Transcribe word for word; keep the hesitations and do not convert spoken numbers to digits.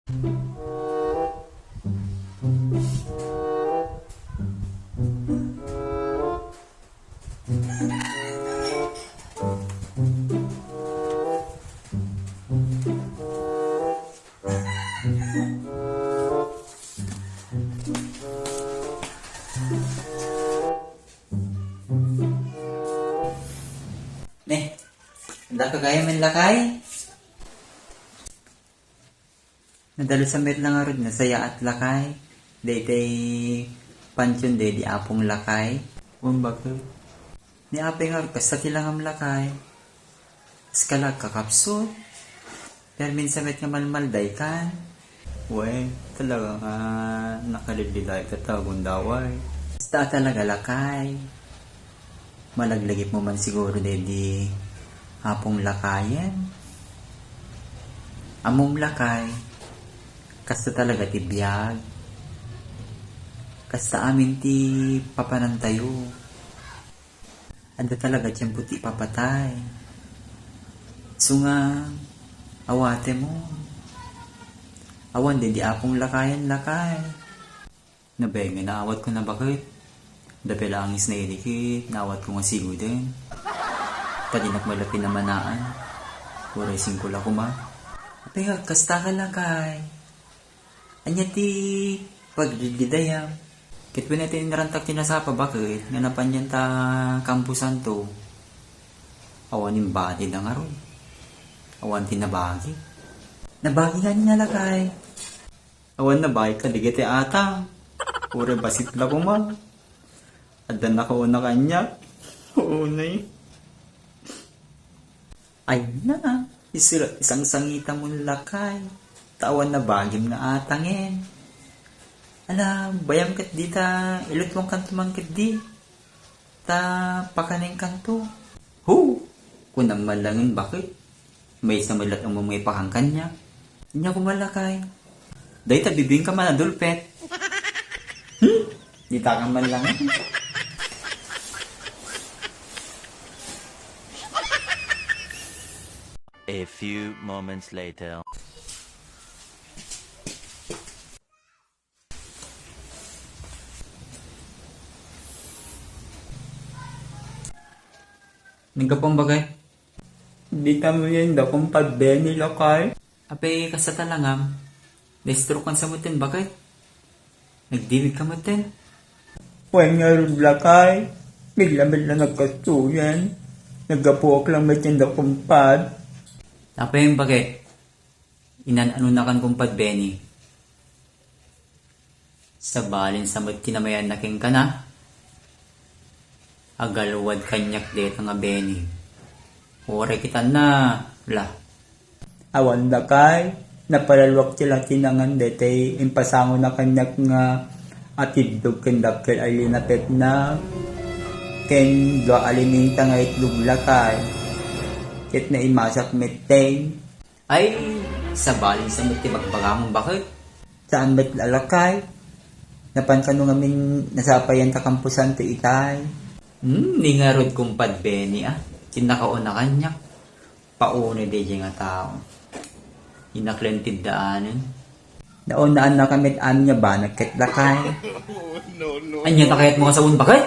Ne, anda ka gayam, lakay? Nadalus a met lang ngarud, nasayaat, lakay. Daytay pantion, daydi apong, lakay. Wen, bakit? Ni apay ngarud, kasta ti langam, lakay. Kas ka la agkakapsut. Permi sa met nga malmaldaykan. Wen, talaga nga nakalidliday ka ta, gundaway. Kasta talaga, lakay. Malaglagipmo man siguro daydi apong lakayen. Ammom, lakay, kasta talaga ti biag. Kasta amin ti papanantayo. Adda talaga tiempo ti ipapatay. Isu nga, awatem. Awan daydi apong lakayen, lakay. Nabayag nga naawatko na, baket. Adda pay la angis na ilikit, naawatko nga siguden. Ta dinak met la pinamanaan. Uray singko la koma. Apay nga kasta ka, lakay? Ania ti paglidlidayam? Ket wen ti inrantak ti nasapa, baket, nga napanyan ta kamposanto. Awan imbati da ngarud. Awan ti nabagi. Nabagi nga ania, lakay? Awan nabagi kadagiti atang. Uray bassit la koma. Adda nakauna kaniak. Unay. Ay na, isu la ti sangsangitamon, lakay. Ta awan nabagim nga atangen. Ala, bayam ketdi ta ilutongkanto man ketdi. Ta pakanenkanto. Hu! Kunam man langen, baket. Maysa met la't umay nga ipakan kaniak. Ania koma, lakay? Dayta bibiin ka man a dulpet. Hmm? Dita ka man langen. A few moments later. Naggapuam, baket? Dita mayen da kumpad Benny, lakay. Apay, kasta ta langam? Naistrokan sa metten, baket? Nagdimig ka metten? Wen ngarud, lakay. Bigla met la nagkastoyen. Naggapuak lang metten da kumpad. Apay, baket? Inan-anonakan kumpad Benny. Sabalin sa met ti namayanna kenkana. Agalwad kaniak dayta nga Benny. Uray kitanna, la. Awan, lakay, napalaluak ti latinangan daytay impasangona kaniak nga atiddog ken dakkel a linapekna ken dua a liminta nga itlog, lakay. Ket naimasak metten. Ay, sabalin sa met ti bagbagamon, baket? Saan met la, lakay? Napan kano ngamin nasapayan ta kamposanto itay? Hmm, ni ngarud kumpad Benny, a. Ti nakauna kaniak. Paunay daydiay nga tao. Inaklentid daanen. Naunaanna ka met amin nga banag ket, lakay. Ania ta kayatmo nga sawen, baket?